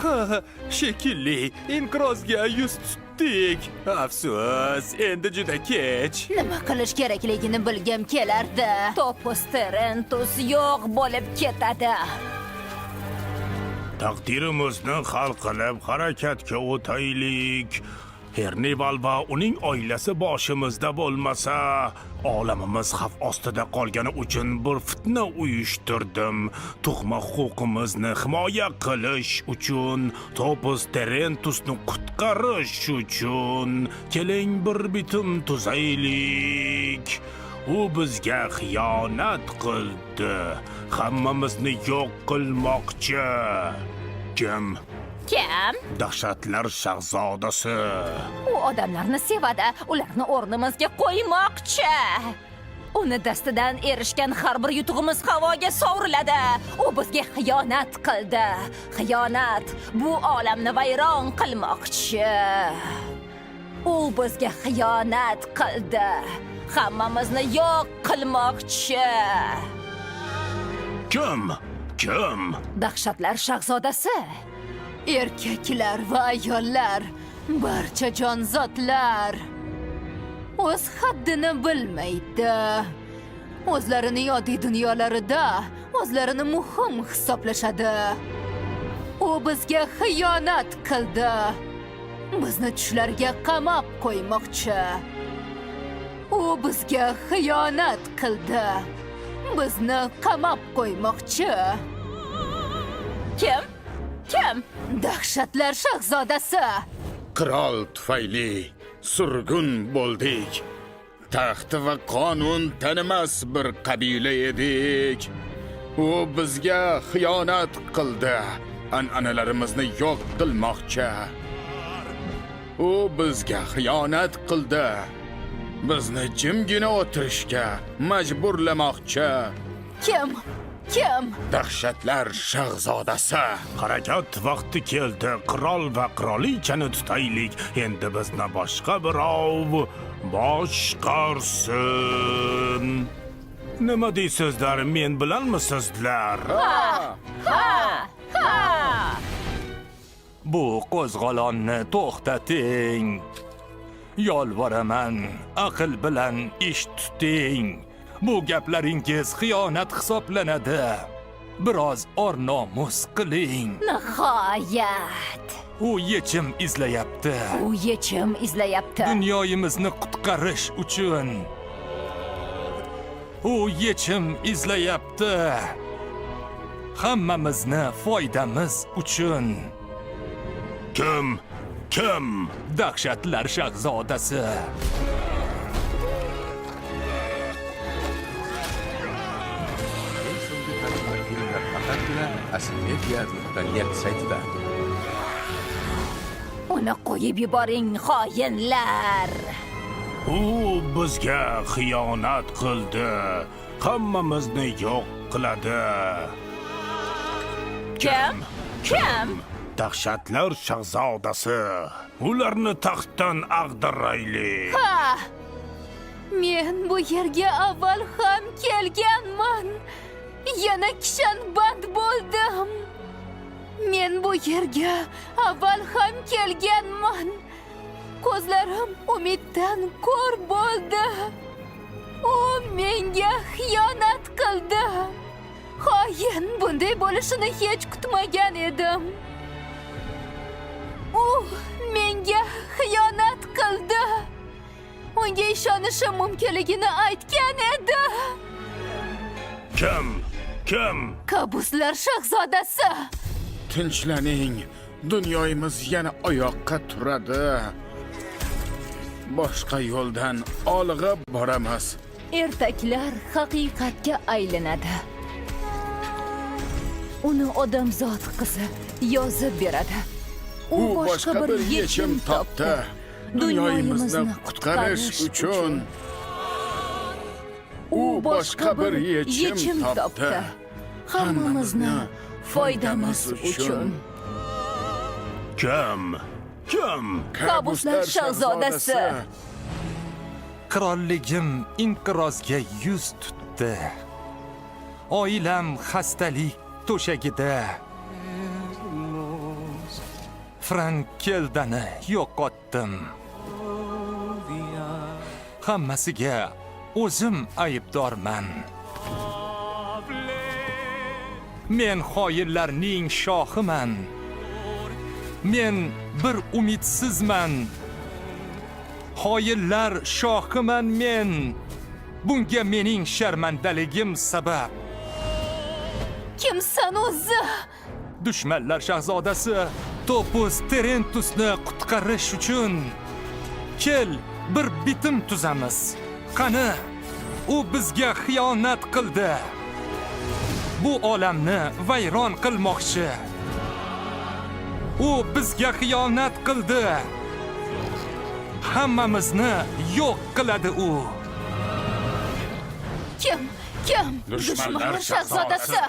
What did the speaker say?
Ha, shekilli, inqirozga yuz tutdik. Afsus, endi juda kech. Nima qilish kerakligini bilgim kelardi. Topus Terentus yo'q bo'lib ketadi. Taqdirimizni hal qilib harakatga o'taylik. Hernival va uning oilasi boshimizda bo'lmasa, olamimiz xavf ostida qolgani uchun bir fitna uyushtirdim. Tug'ma huquqimizni himoya qilish uchun, Topus Terentusni qutqarish uchun keling bir bitim tuzaylik. U bizga xiyonat qildi. Hammamizni yo'q qilmoqchi. Kim? Kim? Dahshatlar shahzodasi. U odamlarni sevadi, ularni o'rnimizga qo'ymoqchi. Uni dastidan erishgan har bir yutug'imiz havoga sovriladi. U bizga xiyonat qildi. Xiyonat bu olamni vayron qilmoqchi. U bizga xiyonat qildi. Hammamizni yo'q qilmoqchi. Kim? Kim? Dahshatlar shahzodasi. Erkaklar va ayollar, barcha jonzotlar o'z haddini bilmaydi. O'zlarini oddiy dunyolarida o'zlarini muhim hisoblashadi. U bizga xiyonat qildi. Bizni tushlarga qamab qo'ymoqchi. U bizga xiyonat qildi. Bizni qamab qo'ymoqchi. Kim? Kim? Dahshatlar shahzodasi. Qirol tufayli surgun bo'ldik. Taxt va qonun tanimas bir qabila edik. U bizga xiyonat qildi. An'analarimizni yo'q qilmoqchi. U bizga xiyonat qildi. Bizni jimgina o'tirishga majburlamoqchi. Kim? Kim? Dahshatlar shahzodasi. Harakat vaqti keldi. Qirol va qirolichani tutaylik. Endi bizni boshqa birov boshqarsin. Nima deysizlar? Men bilanmisizlar? Ha! Bu qo'zg'olonni to'xtating. Yolvoraman, aql bilan ish tuting. Bu gaplaringiz xiyonat hisoblanadi. Biroz or-nomus qiling. Nihoyat. U yechim izlayapti. U yechim izlayapti. Dunyoyimizni qutqarish uchun. U yechim izlayapti. Hammamizni foydamiz uchun. Kim? Kim? Dahshatlar shahzodasi. Eng so'nggi tarjima filmlar faqatgina asilmedia.net saytida. Uni qo'yib yuboring, xoinlar. U bizga xiyonat qildi. Hammamizni yo'q qiladi. Kim? Kim? Dahshatlar shahzodasi. Ularni taxtdan ag'daraylik. Ha! Men bu yerga avval ham kelganman. Yana kishanband bo'ldim. Men bu yerga avval ham kelganman. Ko'zlarim umiddan ko'r bo'ldi. U menga xiyonat qildi. Xoin, bunday bo'lishini hech kutmagan edim. U menga xiyonat qildi. Unga ishonishim mumkinligini aytgan edi. Kim? Kim? Kabuslar shahzodasi. Tinchlaning. Dunyomiz yana oyoqqa turadi. Boshqa yo'ldan olg'a boramiz. Ertaklar haqiqatga aylanadi. Uni odamzod qizi yozib beradi. U boshqa bir yechim topdi. Dunyomizni qutqarish uchun. U boshqa bir yechim topdi. Hammamizni foydamiz uchun. Kim? Kim? Kabuslar shahzodasi. Qirolligim inqirozga yuz tutdi. Oilam xastalik to'shagida. Frankeldani yo'qotdim. Hammasiga o'zim aybdorman. Men xoinlarning shohiman. Men bir umidsizman. Xoinlar shohiman men. Bunga mening sharmandaligim sabab. Kimsan o'zi? Dushmanlar shahzodasi Topus Terentusni qutqarish uchun kel, bir bitim tuzamiz. Qani, u bizga xiyonat qildi. Bu olamni vayron qilmoqchi. U bizga xiyonat qildi. Hammamizni yo'q qiladi u. Kim? Kim? Dushmanlar shahzodasi.